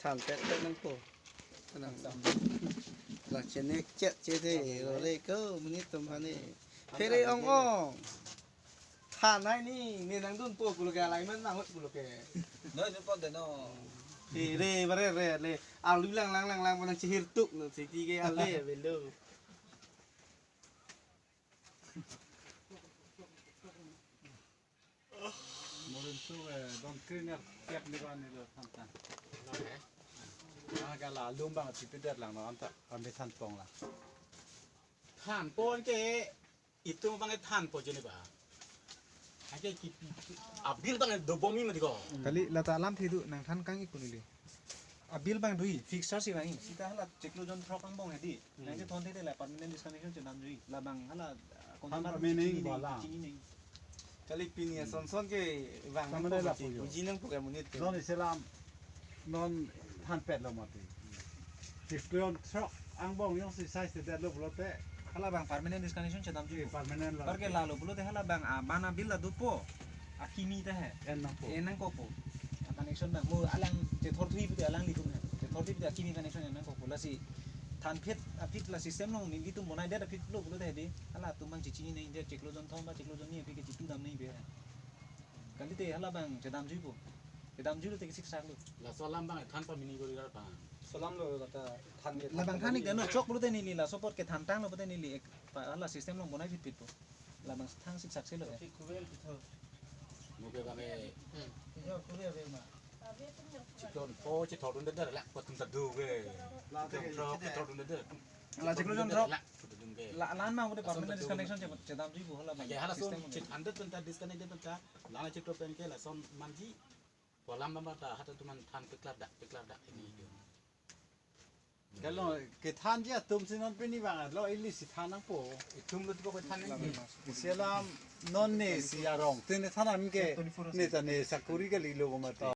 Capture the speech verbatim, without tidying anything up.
Than tet tet nangpo. Nang sam. La chenek chet che de, rore ko, monit atum aphan ne. Phere ong ong. Than hai ni, ne nangdunpo pulo ke, alai man nang hot pulo ke. No, no pon de no. Re, re, bare re, le. Alu lang lang lang lang, nang chihir tuk, no, siti ke ale, belo. Morin su, eh, don kriner tiap ni ba ni lo than than. Ah, kala alum bang tipi det lang no anta ambe than pong lang. Than pon ke itum bang than po jeni ba. Ake ki abil bang do bomi mati ko. Kali lata alam thidu nang than kang ikun ili. Abil bang dui, fixed charge bang i. Sita hala chiklo jon throk angbong hedi. Hmm. Nang chethon thede la permanent disconnection chenam jui. Labang hala, ah, consumer permanent chini neng, bola. Chini neng. Kali pini asonson ke bang sampai nangpo la puji, pujo. Puji nangpo ke monit ke. Non iselam, non than pet lo mati. Chiklo jon throk angbong jongsi size te det lo pulote. Halabang permanent disconnection chenam jui. Eh, permanent lo. Bar ke lalo pulote halabang, ah, bana bill la dopo. Akimi ta he. En nangpo. En nangkokpo. A connection bang mo alang chethor thui pute alanglitum he. Chethor thui pute akimi connection en nangkokpo. Lasi than phet aphi la system along nelitum bonai det aphi lo pulote hedi. Halatum bang chichini nai, India chiklo jon thom ba chiklo jon ni aphi ke chitu dam nai be. Kalite halabang chedam juipo. Chedam jui lote ke siksak lo. Laso alam bang than pamini gori rar bang. Solam lo lata than ke. Labang than ik deno chok pulote neli laso apot ke than tang lo pulote neli ek pa hala system along bonai phit phitpo. Labang thang siksak si lo ya. Mo ke bang e. Hmm. Chiklo jon throk chithor dun det det la, patum ta du ke. Chiklo jon throk chithor dun det det. La chiklo jon throk. La, la-an ma pulote permanent disconnection che, chedam juipo hala. Ake hala system son chit hundred penta disconnect det penta. Lana chiklo pen ke lason manji. Polam bang ta hata tuman than peklar dak, peklar dak ini jo. Kalo kethanji atum si non pini bang lo ili si than nangpo. Itum lo tipo kethan ni. Iselam non ne si arong. Tene than am ke ne ta ne sakuri kali lo ko mati.